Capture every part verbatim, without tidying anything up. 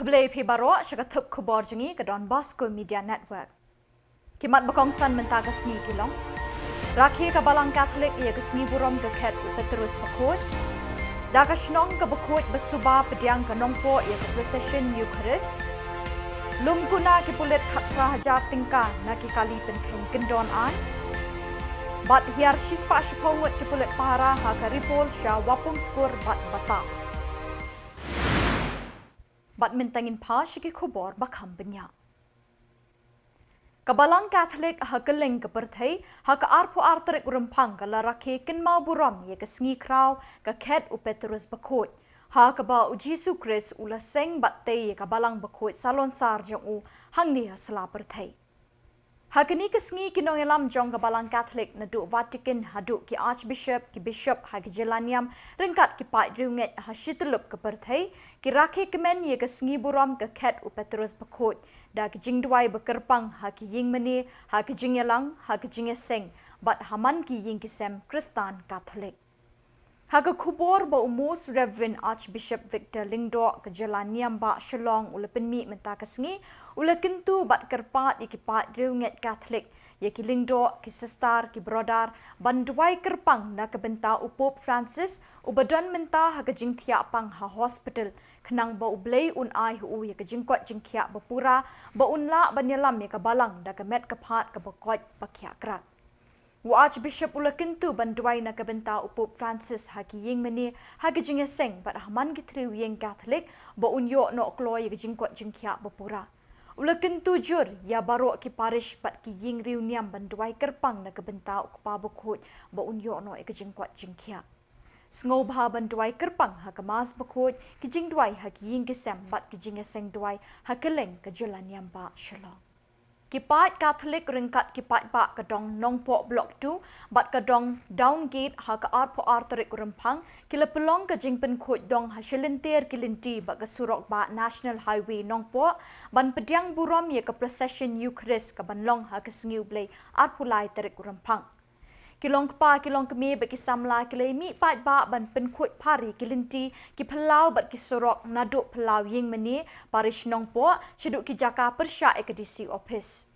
Khublei phi baroh sha ka thup khubor jong ngi ka Don Bosco Media Network. Ki mat ba kongsan mynta ka sngi ki long: Rakhe ka Balang Katholik ïa ka sngi burom ka khet u Petrus Bakhuid. Da ka shnong ka Bakhuid ba suba pdiang ka Nongpoh ïa ka procession Eucharist. Lum kuna ki pulit khatphra hajar tyngka na ki kali pynkheiñ kyndon aiñ. Bad hiar shispah shiphew ngut ki pulit pahara ha ka Ri Pol sha Wapung Skur bad Bata. Bad mynta ngin phai sha ki khubor ba kham bniah. Ka Balang Katholik ha kylleng ka pyrthei ha ka arphew ar tarik u Rymphang ka la rakhe kynmaw burom ïa ka sngi khraw ka khet u Petrus Bakhuid, ha kaba u Jisu Khrist u la seng bad tei ïa ka Balang Bakhuid salonsar jong u hangne ha sla pyrthei. Ha kane ka sngi ki nongïalam jong ka Balang Katholik naduh Vatican haduh ki Archbishop, ki Bishop ha ki jylla niam ryngkat ki paid riewngeit ha shityllup ka pyrthei ki rakhe kmen ïa ka sngi burom ka khet u Petrus Bakhuid da ki jingduwai ba kyrpang ha ki ïingmane, ha ki jingïalang, ha ki jingïaseng bad ha man ki ïing ki sem Khristan Katholik. Ha ka khubor ba u Most Reverend Archbishop Victor Lyngdoh ka jylla niam ba Shillong u la pynmih mynta ka sngi, u la kyntu bad kyrpad ïa ki paid riewngeit Katholik, ïa ki lyngdoh, ki sister, ki brother ban duwai kyrpang na ka bynta u Pope Francis uba don mynta ha ka jingthiah pang ha hospital, khnang ba U Blei un ai ha u ïa ka jingkoit jingkhiah ba pura, ba un lah ban ïalam ïa ka balang da ka met ka phad kaba koit ba khiah krat. U Archbishop u la kyntu ban duwai na ka bynta u Pope Francis ha ki ïingmane, ha ki jingïaseng bad ha man ki thriew ïing Katholik ba un ïoh noh kloi ïa ka jingkoit jingkhiah ba pura. U la kyntu jur ïa baroh ki parish bad ki ïing riewniam ban duwai kyrpang na ka bynta u Kpa Bakhuid ba un ïoh noh ïa ka jingkoit jingkhiah. Sngewbha ban duwai kyrpang ha ka Mass Bakhuid, ki jingduwai ha ki ïing ki sem bad ki jingïaseng duwai ha kylleng ka jylla niam ba Shillong. Ki paid Katholik ryngkat ki paidbah ka dong Nongpoh Block two bad ka dong Downgate ha ka arphew ar tarik u Rymphang ki la pynlong ka jingpynkhuid dong ha shilynter ki lynti bad ka surok bah National Highway Nongpoh ban pdiang burom ïa ka procession Eucharist ka ban long ha ka sngi U Blei arphew lai tarik u Rymphang. Ki longkpa, ki longkmie bad ki samla ki la ïa mih paidbah ban pynkhuid phari ki lynti, ki phyllaw bad ki surok naduh phyllaw ïingmane, parish Nongpoh, shaduh ki jaka pyrshah ïa ka D C office.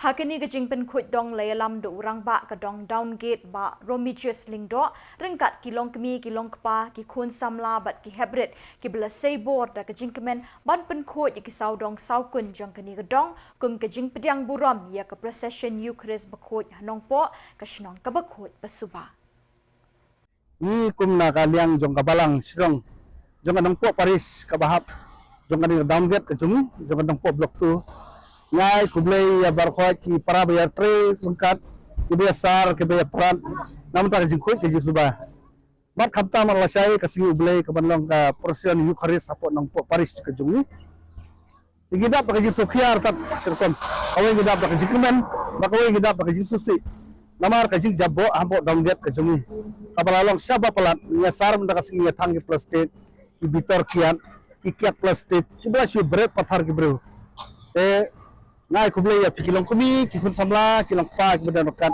Ha kane ka jingpynkhuid dong la ïalam da u rangbah ka dong Downgate bah Romigius Lyngdoh ryngkat ki longkmie, ki longkpa, ki khun samla bad ki heprit kiba la sei bor da ka jingkmen ban pynkhuid ïa ki sawdong sawkun jong kane ka dong kum ka jingpdiang burom ïa ka procession Eucharist Bakhuid ha Nongpoh, ka shnong kaba khuid ba suba. Ngi kum na ka liang jong ka balang shnong jong ka Nongpoh Parish kaba hap jong kane ka Downgate ka jong ngi, jong ka Nongpoh Block two, ngi ai khublei ïa baroh ki para ba ïatrei ryngkat, kiba ïasar, kiba ïapyrkhat na ka bynta ka jingkhuid ka jingsuba. Bad khamtam, lashai ka sngi U Blei ka ban long ka procession Eucharist hapoh Nongpoh Parish ka jong ngi. Ngi dap da ka jingsngewkhia artat, serokom kawei ngi dap da ka jingkmen, bad kawei ngi dap da ka jingsngewsih. Namar ka jingjaboh hapoh Downgate ka jong ngi kaba la long shaba palat, ngi ïasar mynta ka sngi, ïa thang ki plastik, ki bitor kiad, ki kiad plastik, kiba la shu bret pathar ki briew. Te nga ai khublei ïa phi ki longkmie, ki khun samla, ki longkpa kiba don ryngkat.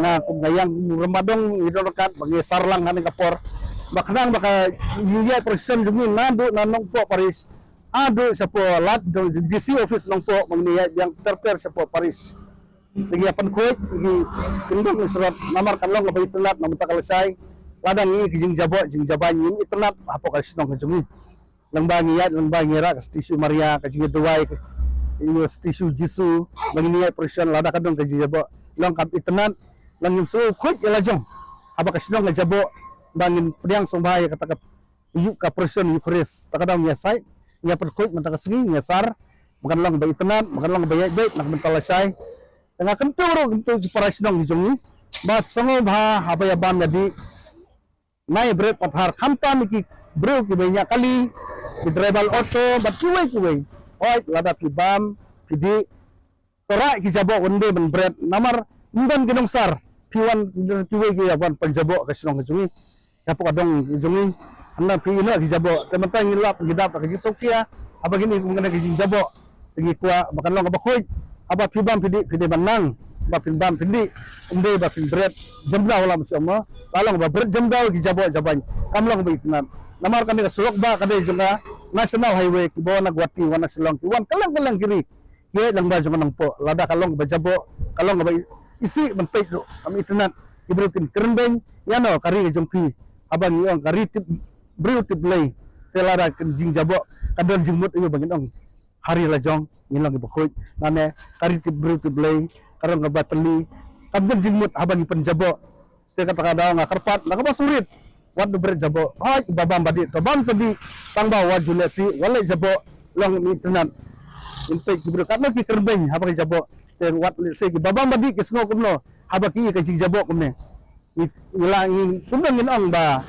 Nga kum nga ïeng kum u rangbah dong, ngi don ryngkat ba ngi ïasar lang ha kane ka por ba khnang ba ka jingïaid procession jong ngi naduh na Nongpoh Parish haduh shapoh lad D C office Nongpoh, ba ngin ïaid biang ter ter shapoh parish. Te ngi ïa pynkhuid, ngi kyndong ngi srot namar kan long kaba itynnad na ka bynta ka lashai. Lada ngi ïoh ki jingjaboh jingjabain, ngim itynnad hapoh ka shnong ka jong ngi. Lyngba ngi ïaid, lyngba ngi ïarah ka statue Maria, ka jingïaduwai ka, ïa statue Jisu, ba ngin ïaid procession, lada ka don ka jingjaboh, long kam itynnad, long ngim sngewkhuid ïa la jong. Haba ka shnong ka jaboh ba ngin pdiang sngewbha ïa kata ka, ïa ka procession Eucharist. Ta ka daw ngi ïasaid, ngi ïa pynkhuid mynta ka sngi, ngi ïasar ba kan long ba itynnad, ba kan long ba ïaid beit na ka bynta lashai. Te nga kyntu ruh, kyntu ki para shnong ki jong ngi ba sngewbha haba ïa bam ïa dih, nai bret pathar, khamtam ïa ki briew kiba ñiah kali, ki driver auto bad kiwei kiwei. Hooid, lada phi bam phi dih, to rah ïa ki jaboh, ym dei ban bret namar ym don ki nongsar. Phi wan, kiwei ki ïa wan pynjaboh ka shnong ka jong ngi. Hapoh ka dong ka jong ngi, hynrei phi ïeh noh ki jaboh. Te mynta ngi lap, ngi dap da ka jingsngewkhia haba kine kum kane ka jingjaboh. Te ngi kwah ba kan long kaba khuid. Haba phi bam phi dih, phi dei ban nang ba phin bam phin dih, ym dei ba phin bret jemdaw la, mynshwa mo. La long ba bret jemdaw ki jaboh jabain, kam long ba itynnad. Namar kane ka surok bah ka dei jong ka National Highway, kiba wan na Guwahati, wan na Shillong, ki wan kylleng kylleng ki ri. Ki ïaid lyngba jong ka Nongpoh, lada ka long kaba jaboh, ka long kaba i-, isih ban peit ruh, kam itynnad, ki briew kin kren beiñ ïa no ka ri ka jong phi. Haba ngi ong ka ri tip briew tip Blei, te lada ka jingjaboh ka don jingmut aïu ba ngin ong ha ri la jong ngin long kiba khuid. Nane ka ri tip briew tip Blei, ka rong kaba tylli, kam don jingmut haba ngi pynjaboh. Te kata ka daw nga kyrpad na kaba sngewrit, wat nu bret jaboh. Hooid, ba bam ba dih, to bam to dih, tang ba wat ju leh sih, wat leh jaboh, long im itynnad. Ngin peit ki briew katno ki kren beiñ haba ki jaboh. Te wat leh sih, kiba bam ba dih ki sngew kumno haba ki ïohi ka jingjaboh kumne. Ngi, ngi la ngi kumno ngin ong ba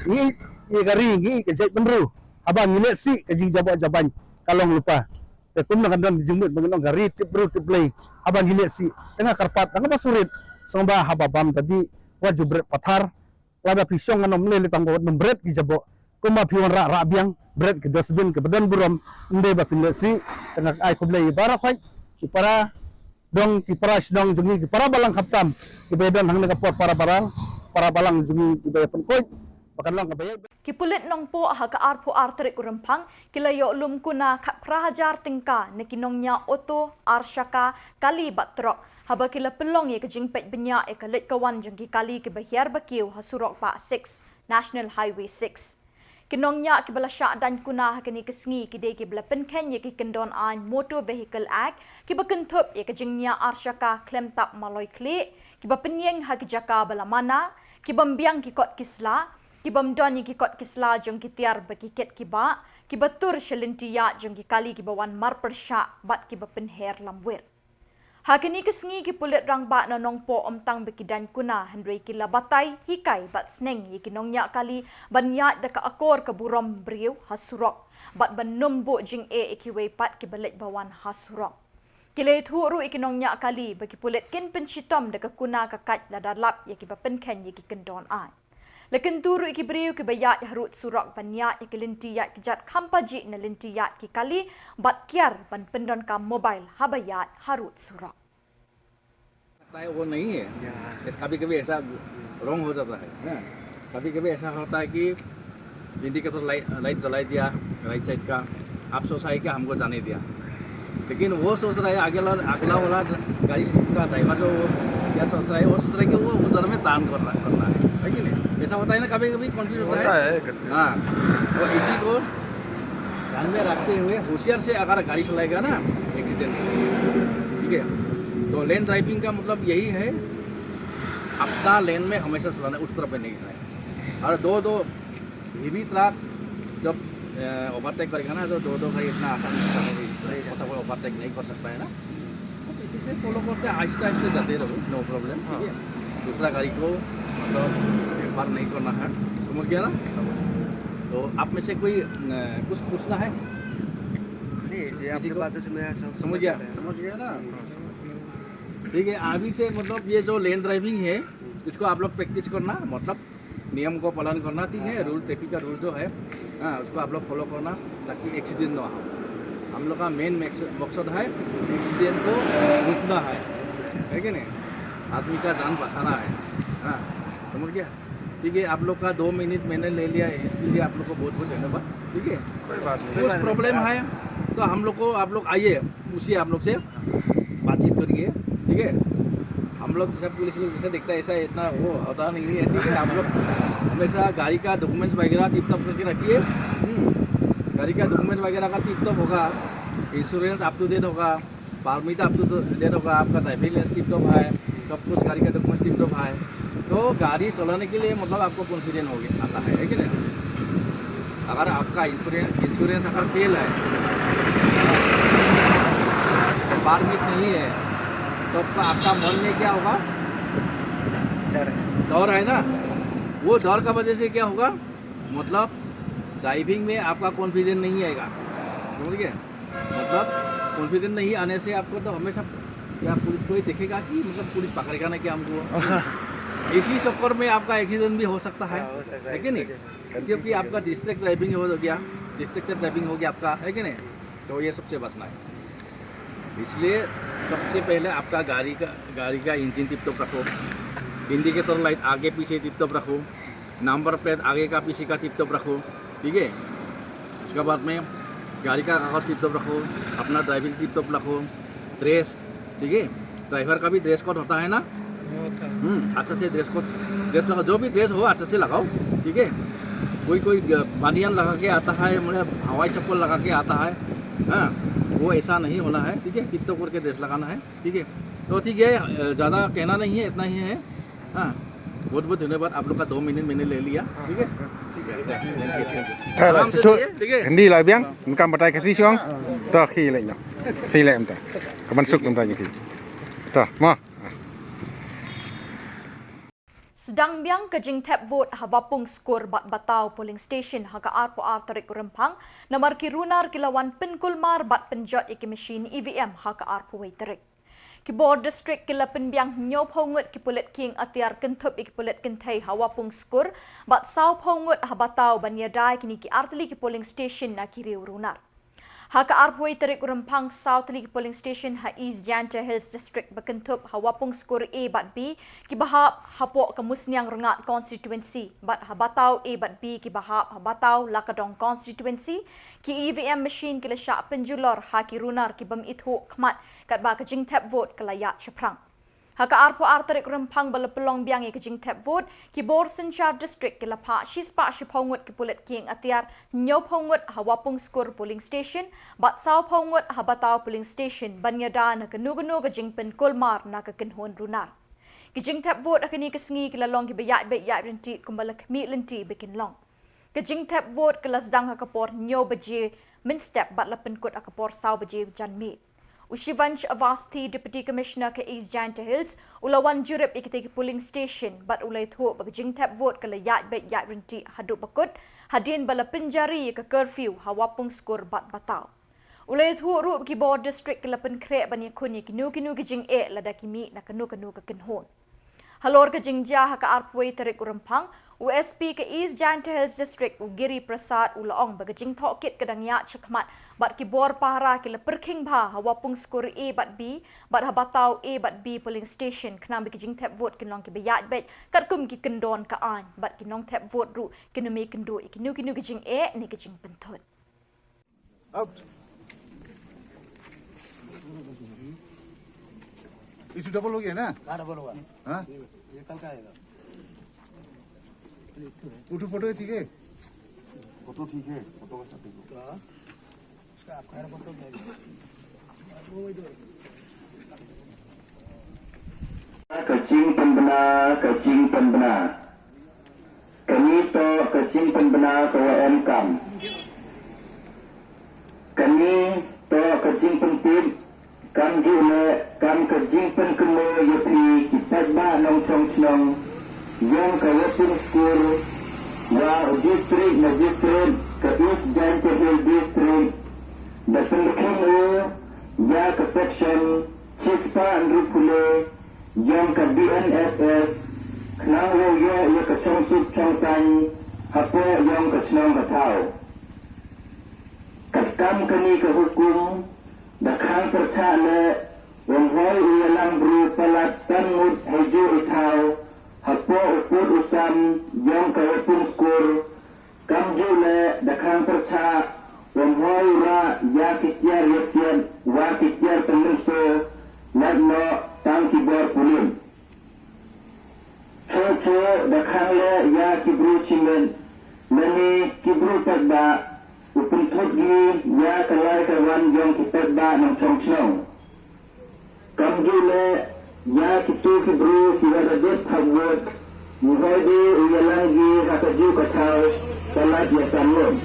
ngi ïeit ïa ka ri, ngi ïeit ka jaitbynriew haba ngi leh sih ka jingjaboh jabain, ka long lypa. Te kumno kan don jingmut ba ngin ong ka ri tip briew tip Blei haba ngi leh sih. Te nga kyrpad na kaba sngewrit, sngewbha haba bam ta dih, wat ju bret pathar. Lada phi shong ngan ym leh leh tang ba wat num bret ki jaboh. Kumba phi wanrah, rah biang, bret ki dustbin kiba don burom, ym dei ba phin leh sih. Te nga ai khublei ïa baroh khoit, ki para dong, ki para shnong jong ngi, ki para balang khamtam kiba ïadon hangne ka por para balang, para balang jong ngi kiba ïapynkhuid ba kan long kaba ïaid. Ki pulit Nongpoh ha ka arphew ar tarik u Rymphang ki la ïoh lum kuna khatphra hajar tyngka na ki nongñiah auto ar shaka, kali bad trok, haba ki la pynlong ïa ka jingpeit bniah ïa ka leit ka wan jong ki kali kiba hiar ba kiew ha surok bah six, National Highway six. Ki nongñiah kiba la shah daiñ kuna ha kane ka sngi ki dei kiba la pynkheiñ ïa ki kyndon aiñ Motor Vehicle Act, kiba kynthup ïa ka jingñiah ar shaka khlem tap maloi khlieh, kiba pynïeng ha ki jaka ba la mana, kibym biang ki kot ki sla, kibym don ïa ki kot ki sla jong ki tiar ba ki kit ki bah, kiba tur sha lynti ïaid jong ki kali kiba wan marpyrshah bad kiba pynher lamwir. Ha kane ka sngi ki pulit rangbah na Nongpoh ym tang ba ki daiñ kuna hynrei ki la batai, hikai bad sneng ïa ki nongñiah kali ban ïaid da ka akor ka burom briew ha surok bad ban ym buh jingeh ïa kiwei pat kiba leit ba wan ha surok. Ki la ïathuh ruh ïa ki nongñiah kali ba ki pulit kin pynshitom da ka kuna ka kait lada lap ïa kiba pynkheiñ ïa ki kyndon aiñ. La kyntu ruh ïa ki briew kiba ïaid harud surok ban ïaid ïa ki lynti ïaid kjat kham pajih na lynti ïaid ki kali bad kiar ban pyndonkam mobile haba ïaid harud surok. लगता है वो नहीं है। कभी कभी ऐसा रॉन्ग हो जाता है, हाँ। कभी कभी ऐसा होता है कि इंडिकेटर लाइट, लाइट जलाई दिया राइट साइड का, आप सोचा है कि हमको जाने दिया, लेकिन वो सोच रहा है आगे वाला, अगला वाला गाड़ी का ड्राइवर जो वो क्या सोच रहा है, वो सोच रहा है कि वो उधर में टर्न करना, करना है, है कि नहीं? ऐसा होता है ना, कभी कभी कंफ्यूज होता है। हाँ, तो इसी को ध्यान में रखते हुए होशियार से अगर गाड़ी चलाएगा ना, एक्सीडेंट, ठीक है। तो लेन ड्राइविंग का मतलब यही है, अपना लेन में हमेशा चलाना, उस तरफ नहीं जाए। और दो दो हेवी ट्रक जब ओवरटेक करेगा ना, तो दो दो गाड़ी इतना आसानी से फटाफट ओवरटेक नहीं कर सकता है ना। तो इसी से फॉलो करते, आहिस्ते आहिस्ते जाते रहो, नो प्रॉब्लम, ठीक है। दूसरा गाड़ी को मतलब पार नहीं करना है, समझ गया ना? समझ। तो आप में से कोई कुछ पूछना है? नहीं जी, आपकी बातों से मैं सब समझ गया, समझ गया ना? ठीक है, अभी से मतलब ये जो लेन ड्राइविंग है, इसको आप लोग प्रैक्टिस करना, मतलब नियम को पालन करना, ठीक है। रूल, ट्रैफिक का रूल जो है, हाँ, उसको आप लोग फॉलो करना, ताकि एक्सीडेंट ना हो। हम लोग का मेन मकसद है एक्सीडेंट को रुकना है, है कि नहीं? आदमी का जान बचाना है। हाँ, समझ गया? ठीक है, आप लोग का दो मिनट मैंने ले लिया, इसके लिए आप लोग को बहुत बहुत धन्यवाद। ठीक है, कोई बात नहीं। कुछ प्रॉब्लम है तो हम लोग को आप लोग आइए, पूछिए आप लोग से, बातचीत करिए। ठीक है, हम लोग जैसा पुलिस लोग जैसे देखता है ऐसा इतना वो होता नहीं है। ठीक है, आप लोग हमेशा गाड़ी का डॉक्यूमेंट्स वगैरह टिप टॉप करके रखिए। हम्म, गाड़ी का डॉक्यूमेंट वगैरह का टिप टॉप होगा, इंश्योरेंस अप टू डेट होगा, परमिट अप टू डेट होगा, आपका ड्राइविंग लाइसेंस टिप टॉप है, सब कुछ गाड़ी का डॉक्यूमेंट टिप टॉप है, तो गाड़ी चलाने के लिए मतलब आपको कॉन्फिडेंस हो गया, आता है, है कि नहीं? अगर आपका इंश्योरेंस, इंश्योरेंस अगर फेल है, परमिट नहीं है, तो आपका, आपका मन में क्या होगा? डर है। डर है ना, वो डर का वजह से क्या होगा, मतलब ड्राइविंग में आपका कॉन्फिडेंस नहीं आएगा, समझ गए? मतलब कॉन्फिडेंस नहीं आने से आपको तो हमेशा क्या पुलिस कोई देखेगा कि मतलब पुलिस पकड़ेगा ना क्या हमको? इसी चक्कर में आपका एक्सीडेंट भी हो सकता है, हाँ, हो सकता है, है कि नहीं? इस वजह से। क्योंकि आपका डिस्ट्रैक्ट ड्राइविंग हो गया, डिस्ट्रैक्टेड ड्राइविंग हो गया आपका, है कि नहीं? तो ये सबसे बचना है। इसलिए सबसे पहले आपका गाड़ी का, गाड़ी का इंजन टिप टॉप रखो, इंडिकेटर लाइट आगे पीछे टिप टॉप रखो, नंबर प्लेट आगे का पीछे का टिप टॉप रखो, ठीक है। उसके बाद में गाड़ी का कागज टिप टॉप रखो, अपना ड्राइविंग टिप टॉप रखो, ड्रेस, ठीक है, ड्राइवर का भी ड्रेस कोड होता है ना। हम्म, अच्छा से ड्रेस कोड, ड्रेस लगाओ, जो भी ड्रेस हो अच्छा से लगाओ, ठीक है। कोई कोई बनियान लगा के आता है, मतलब हवाई चप्पल लगा के आता है, हाँ, वो ऐसा नहीं होना है, ठीक है। टिप टॉप करके ड्रेस लगाना है, ठीक है। तो ठीक है, ज़्यादा कहना नहीं है, इतना ही है। हाँ, बहुत बहुत धन्यवाद, आप लोग का दो मिनट मैंने ले लिया, ठीक है। ठीक है, thank you, thank you। Thank you. Thank you. Hindi lah biang, engkam batai Khasi shong. Tah, khi leh nyok. Si leh em ta. Kaman suk em ta nyok khi. Tah, mo. Sdang biang ka jingthep vote ha Wapung Skur bad Bataw polling station ha ka arphew ar tarik Rymphang, namar ki runar ki la wan pynkulmar bad pynjot ïa ki machine E V M ha ka arphew wei tarik. Ki bor district ki la pynbiang hynñiewphew ngut ki pulit kieng atiar kynthup ïa ki pulit kynthei ha Wapung Skur bad sawphew ngut ha Bataw ban ïada ïa kine ki artylli ki polling station na ki riew runar. Ha ka arphew wei tarik Rymphang, saw tylli ki polling station ha East Jaintia Hills District ba kynthup ha Wapung Skur A bad B ki ba hap hapoh ka Musniang Rngad constituency bad ha Bataw A bad B ki ba hap ha Bataw Lakadong constituency, ki E V M machine ki la shah pynjulor ha ki runar ki bym ithuh khmat katba ka jingthep vote ka la ïaid shaphrang. Ha ka arphew ar tarik Rymphang ba la pynlong biang ïa ka jingthep vote, ki bor synshar district ki la phah shispah shiphew ngut ki pulit kieng atiar, hynñiewphew ngut ha Wapung Skur polling station bad sawphew ngut ha Bataw polling station ban ïada na kano kano ka jingpynkulmar na ka kynhun runar. Ki jingthep vote ha kane ka sngi ki la long ki ba ïaid beit ïaid ryntih kumba la khmih lynti ba kin long. Ka jingthep vote ka la sdang ha ka por hynñiew baje mynstep bad la pynkut ha ka por saw baje janmiet. U Shivansh Awasthi, Deputy Commissioner ka East Jaintia Hills, u la wan jurip ïa kitei ki polling station bad u la ïathuh ba ka jingthep vote ka la ïaid beit ïaid ryntih haduh ba kut, hadien ba la pynjari ïa ka curfew ha Wapung Skur bad Bataw. U la ïathuh ruh ba ki bor district ki la pynkhreh ban ïakhun ïa kino kino ki jingeh lada ki mih na kano kano ka kynhun. Halor ka jingjia ha ka arphew wei tarik u Rymphang, u S P ka East Jaintia Hills District u Giri Prasad u la ong ba ka jingtohkit ka dang ïaid shakhmat bad ki bor pahara ki la pyrkhing bha ha Wapung Skur A bad B bad ha Bataw A bad B polling station khnang ba ki jingthep vote kin long ki ba ïaid beit katkum ki kyndon ka aiñ bad ki nongthep vote ruh kin ym ïakynduh ïa kino kino ki jingeh ne ki jingpynthut. आउट। ये तो डबल हो गया ना? हाँ, डबल हुआ। हाँ? ये कल का आएगा। फोटो, फोटो ठीक है? फोटो ठीक है, फोटो का सब ठीक है। हाँ। उसका आपका फोटो क्या है? वो इधर। Ka jingpynbna, ka jingpynbna. Kane toh ka jingpynbna kaba em kam. Kane toh ka jingpyntip, kamjooh leh kam ka jingpynkynmaw ïa phi ki paidbah nongchong chnong jong ka Wapung Skur wa u District Magistrate ka East Jaintia Hills District, da pynkhih ïa ka section shispah hynriewphew le jong ka B N S S, khnang wow ïoh ïa ka chongsuk chongsaiñ hapoh jong ka chnong ka thaw. Katkam kane ka hukum, da khang pyrchah leh, ym hoi u ïalang bru palat san ngut hei juh i thaw hapoh u pud u sam jong ka Wapung Skur, kamjooh leh da khang pyrchah, ym hoi u rah ïa ki tiar ïasiat wa ki tiar pynmynsaw, lait noh tang ki bor pulit. Choh choh da khang leh ïa ki bru shimet lane ki bru paidbah, u pynthut ngi ïa ka lai ka wan jong ki paidbah nongchong chnong. Kamjooh leh ïa kito ki bru kiwa da dep phah vote, ym hoi de u ïalang ki ha kajuh ka thaw palat ïa san ngut.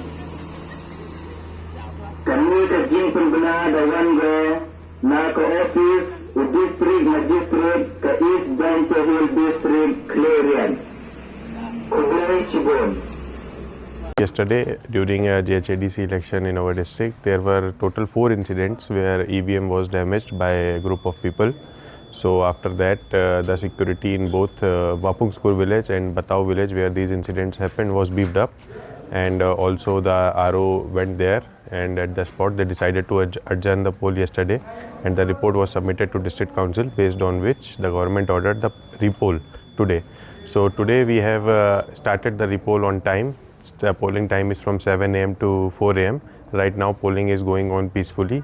Kane ka jingpynbna da wan ko na ka office u District Magistrate ka East Jaintia Hills District, Khliehriat. Khublei shibun. Yesterday, during a J H A D C election in our district, there were total four incidents where E V M was damaged by a group of people. So after that, uh, the security in both, uh, Wapung Skur village and Batao village, where these incidents happened, was beefed up, and, uh, also the R O went there, and at the spot they decided to adj-, adjourn the poll yesterday, and the report was submitted to District Council, based on which the government ordered the repoll today. So today we have, uh, started the repoll on time. The polling time is from seven a m to four a m. Right now, polling is going on peacefully,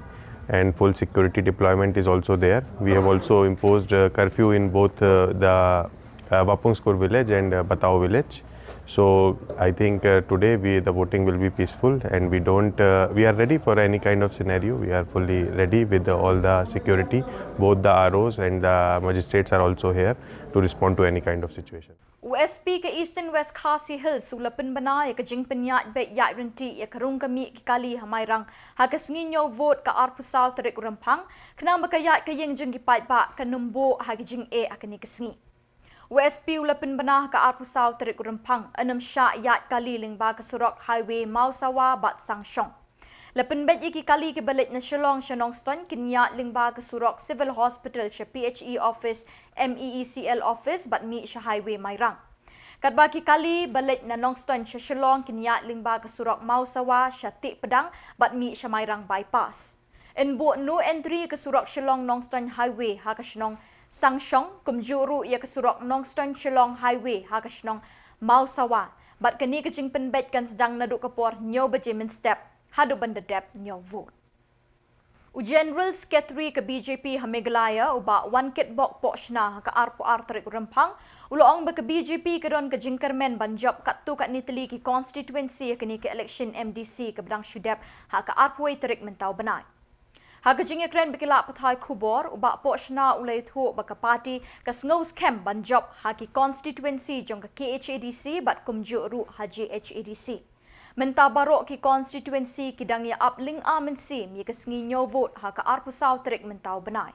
and full security deployment is also there. We have also imposed a curfew in both uh, the uh, Wapungskur village and uh, Batao village. So I think uh, today we, the voting will be peaceful, and we don't uh, we are ready for any kind of scenario. We are fully ready with the, all the security. Both the R Os and the magistrates are also here to respond to any kind of situation. U S P ka Eastern West Khasi Hills u la pynbna ïa ka jingpynïaid beit ïaid ryntih ïa ka rung ka mih ki kali ha Mairang ha ka sngi ñiew vote ka arphew saw tarik u Rymphang, khnang ba ka ïaid ka ïing jong ki paidbah kan ym buh ha ki jingeh ha kane ka sngi. U S P u la pynbna ha ka arphew saw tarik u Rymphang, yn ym shah ïaid kali lyngba ka surok highway Mawsawa bad Sangshong. La pynbeit ïa ki kali kiba leit na Shillong sha Nongstoiñ kin ïaid lyngba ka surok Civil Hospital sha P H E office, M E E C L office bad mih sha highway Mairang. Katba ki kali ba leit na Nongstoiñ sha Shillong kin ïaid lyngba ka surok Mawsawa sha Tiepdang bad mih sha Mairang bypass. Yn buh no entry ka surok Shillong Nongstoiñ highway ha ka shnong Sangshong, kumjuh ruh ïa ka surok Nongstoiñ Shillong highway ha ka shnong Mawsawa. Bad kane ka jingpynbeit kan sdang naduh ka por ñiew baje mynstep haduh ban da dep ñiew vote. U General Secretary ka B J P ha Meghalaya, u Bah Wankitbok Pohshna, ha ka arphew ar tarik u Rymphang, u la ong ba ka B J P ka don ka jingkyrmen ban jop katto katne tylli ki constituency ha kane ka election M D C kaba dang shu dep ha ka arphew wei tarik mynta u bnai. Ha ka jingïakren bad ki lad pathai khubor, u Bah Pohshna u la ïathuh ba ka party ka sngew skhem ban jop ha ki constituency jong ka K H A D C bad kumjuh ruh ha J H A D C. Mynta baroh ki constituency ki dang ïa ap lynga mynsiem ïa ka sngi ñiew vote ha ka arphew saw tarik mynta u bnai.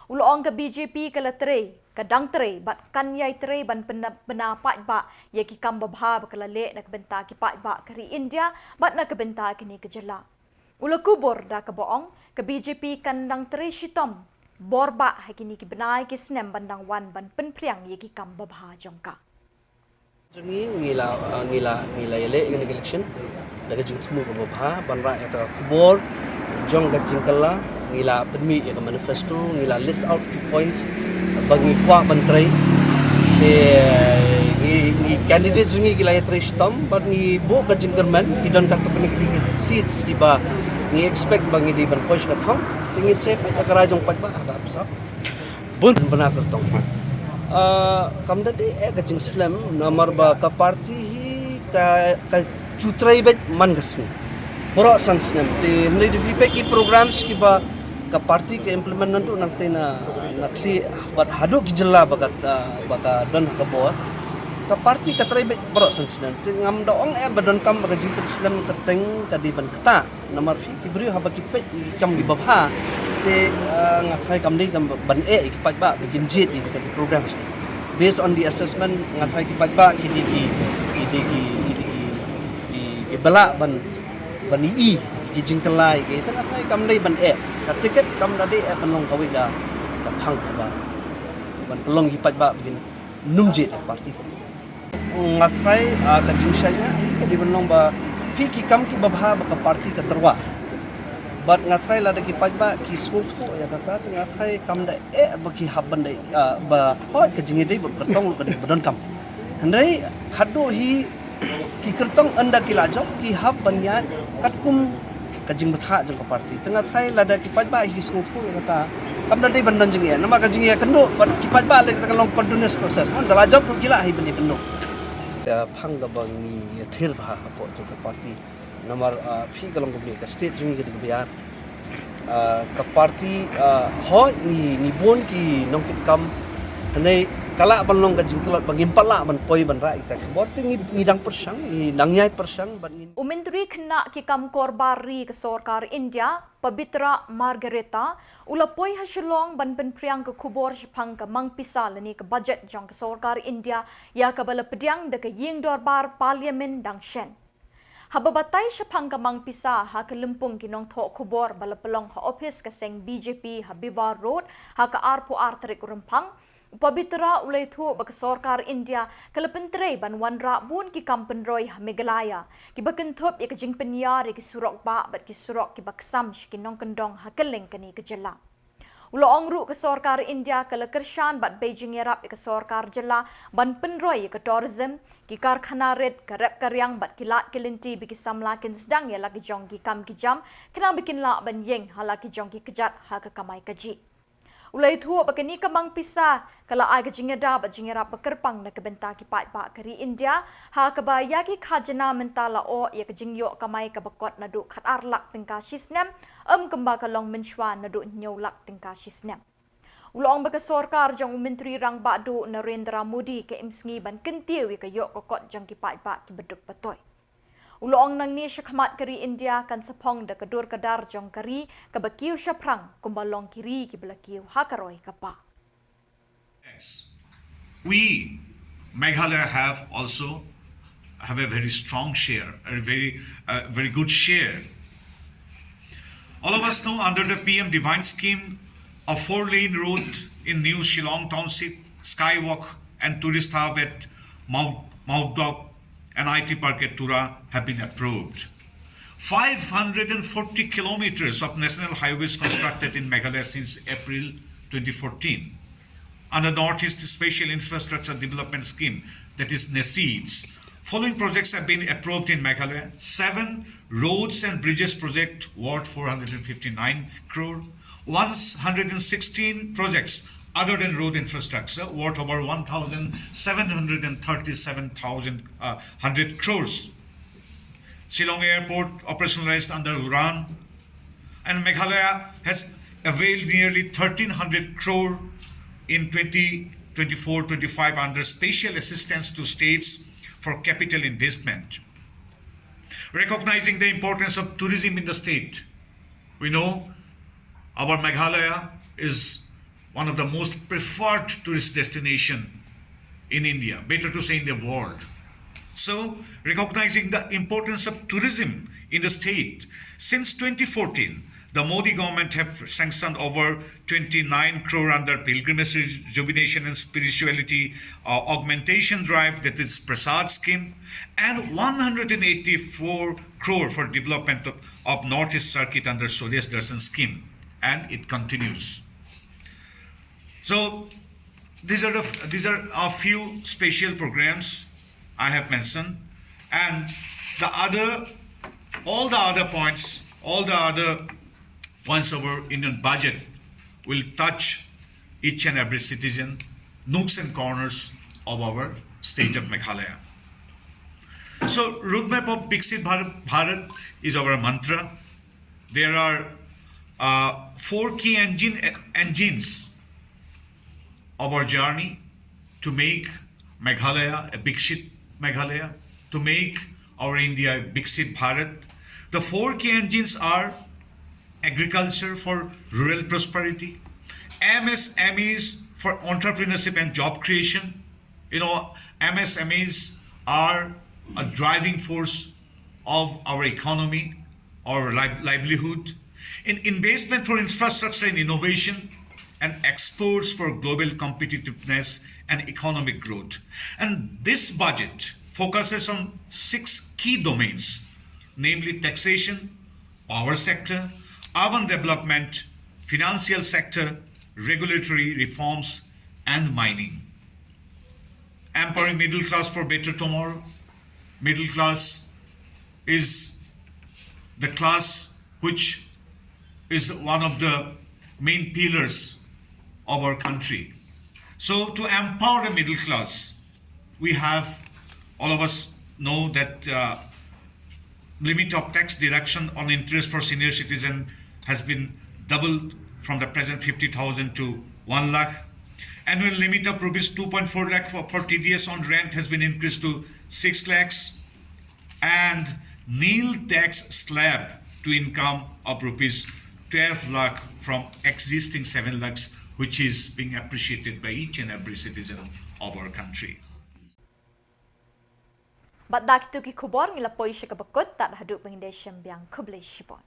U la ong ka B J P ka la trei, ka dang trei bad kan ïai trei ban pynbna paidbah ïa ki kam babha ba ka la leh na ka bynta ki paidbah ka ri India bad na ka bynta kane ka jylla. U la kubur da kaba ong ka B J P kan dang trei shitom bor bah ha kine ki bnai ki snem ban dang wan ban pynphriang ïa ki kam babha jong ka. Jong ngi, ngi la, uh, ngi la, ngi la ïaleh ïa kane ka election da ka jingthmu kaba bha ban rah ïa ka khubor jong ka jingkylla. Ngi la pynmih ïa ka manifesto, ngi la list out ki points ba ngi kwah ban trei. Te ngi, ngi candidate jong ngi ki la ïatrei shitom bad ngi buh ka jingkyrmen, ki don katto katne ki seats kiba ngi expect ba ngi dei ban poi sha ka thong. Te ngin sa peit ïa ka rai jong paidbah ha ka bun bna kyrtong. Ah, kam da dei eh ka jingslem namar ba ka party hi ka, ka ju trei beit man ka sngi. Baroh san snem te hynrei da phi peit ki programs kiba ka party ka implement nangtu nangte na, na khlieh bad haduh ki jylla ba ka, ba ka don ha ka bor. Ka party ka trei beit baroh san snem. Te ngam da ong eh ba donkam ba ka jingpynslem ka teng ka dei ban ktah. Namar phi ki briew haba ki peit ïa ki kam kiba bha te, ah, nga tharai kam dei kam ban eh ïa ki paidbah ba kin jied ïa kita ki programs. Based on the assessment nga tharai ki paidbah ki dei ki, ki dei ki, ki dei ki, ki, ki ba lah ban, ban ïohi ïa ki jingkylla ïa ki. Te nga tharai kam dei ban eh. Ka ticket kam da dei eh ban long kawei ka, ka phang ba ban pynlong ïa ki paidbah ba kin nym jied ïa ka party. Nga tharai, ah, ka jingshaniah hi ka dei ban long ba phi ki kam kiba bha ba ka party ka tyrwa. Bad nga tharai lada ki paidbah ki sngewthuh ïa kata te nga tharai kam da eh ba ki hap ban da, ah, ba hooid ka jingïadei bad kyrtong ruh ka dei ba donkam. Hynrei khatduh hi ki kyrtong ynda ki la jop ki hap ban ïaid katkum ka jingbthah jong ka party. Te nga tharai lada ki paidbah hi sngewthuh ïa kata kam da dei ban don jingeh. Namar ka jingeh kynduh bad ki paidbah lei kata ka long continuous process. Ynda la jop ruh ki lah hi ban ïakynduh. Ka phang kaba ngi ïathir bha hapoh jong ka party. Namar, ah, phi ka long kumne ka state jong ngi ka dei kaba ïar. Ah, ka party, ah, hooid ngi, ngi bun ki nongkitkam. Hynrei ka lah ban long ka jingtlot ba ngim pat lah ban poi ban rah ïa kita ki khubor te ngi, ngi dang pyrshang, ngi dang ïai pyrshang bad ngi. U Myntri Khynnah ki kam kor bar ri ka sorkar India, Pabitra Margherita, u la poi ha Shillong ban pynphriang ka khubor shaphang ka mang pisa lane ka budget jong ka sorkar India ïa kaba la pdiang da ka ïing dorbar Parliament dang shen. Haba batai shaphang ka mang pisa ha ka lympung ki nongthoh khubor ba la pynlong ha ophis ka seng B J P ha Biwar Road ha ka arphew ar tarik u Rymphang, u Pabitra u la ïathuh ba ka sorkar India ka la pyntrei ban wanrah bun ki kam pynroi ha Meghalaya kiba kynthup ïa ka jingpynïar ïa ki surok bah bad ki surok kiba ksam sha ki nongkyndong ha kylleng kane ka jylla. U la ong ruh ka sorkar India ka la kyrshan bad beh jingïarap ïa ka sorkar jylla ban pynroi ïa ka tourism, ki karkhana rit, ka rep ka riang bad ki lad ki lynti ba ki samla kin sdang ïa la ki jong ki kam ki jam, khnang ba kin lah ban ïeng ha la ki jong ki kjat ha ka kamai kajih. U la ïathuh ba kane ka mang pisa ka la ai ka jingïada bad jingïarap ba kyrpang na ka bynta ki paidbah ka ri India, ha kaba ïa ki khajna mynta la ong ïa ka jingïoh kamai kaba kot naduh khatar lak tyngka shi snem, ym kumba ka long mynshuwa naduh hynñiew lak tyngka shi snem. U la ong ba ka sorkar jong u Myntri Rangbah Duh Narendra Modi ka im sngi ban kyntiew ïa ka ïoh ka kot jong ki paidbah kiba duk ba toi. U la ong nangne shakhmat ka ri India kan sa phong da ka dur ka dar jong ka ri kaba kiew shaphrang kumba long ki ri kiba la kiew ha ka roi ka bah. Yes. We, Meghalaya, have also have a very strong share, a very, uh, very good share. All of us know under the P M Divine Scheme, a four-lane road in New Shillong Township, Skywalk, and tourist hub at Mount, Mount Dok and I T Park at Tura have been approved. Five hundred and forty kilometers of national highways constructed in Meghalaya since April twenty fourteen under Northeast Special Infrastructure Development Scheme, that is NESIDS. Following projects have been approved in Meghalaya: seven roads and bridges project worth four hundred and fifty-nine crore, one hundred and sixteen projects other than road infrastructure worth over one thousand seven hundred and thirty-seven thousand, uh, hundred crores. Shillong Airport operationalized under UDAN, and Meghalaya has availed nearly thirteen hundred crore in twenty twenty-four twenty-five under special assistance to states for capital investment. Recognizing the importance of tourism in the state, we know our Meghalaya is one of the most preferred tourist destination in India, better to say in the world. So, recognizing the importance of tourism in the state, since twenty fourteen, the Modi government have sanctioned over twenty-nine crore under pilgrimage rejuvenation and spirituality, uh, augmentation drive, that is Prasad scheme, and one hundred and eighty-four crore for development of, of Northeast Circuit under Swadesh Darshan scheme, and it continues. So these are the, these are a few special programs I have mentioned, and the other, all the other points, all the other points of our Union budget will touch each and every citizen, nooks and corners of our state of Meghalaya. So, roadmap of Viksit Bharat, Bharat is our mantra. There are, uh, four key engine, engines of our journey to make Meghalaya a Viksit Meghalaya, to make our India a Viksit Bharat. The four key engines are agriculture for rural prosperity, M S M Es for entrepreneurship and job creation. You know, M S M Es are a driving force of our economy, our li-, livelihood, in investment for infrastructure and innovation, and exports for global competitiveness and economic growth. And this budget focuses on six key domains, namely taxation, power sector, urban development, financial sector, regulatory reforms, and mining. Empowering middle class for better tomorrow. Middle class is the class which is one of the main pillars of our country. So to empower the middle class, we have, all of us know that, uh, limit of tax deduction on interest for senior citizen has been doubled from the present fifty thousand to one lakh. Annual limit of rupees two point four lakh for, for T D S on rent has been increased to six lakhs, and nil tax slab to income of rupees twelve lakh from existing seven lakhs, which is being appreciated by each and every citizen of our country. Bad da kito ki khubor ngi la poi sha kaba kut, tad haduh ba ngin da ïashem biang, khublei shibun.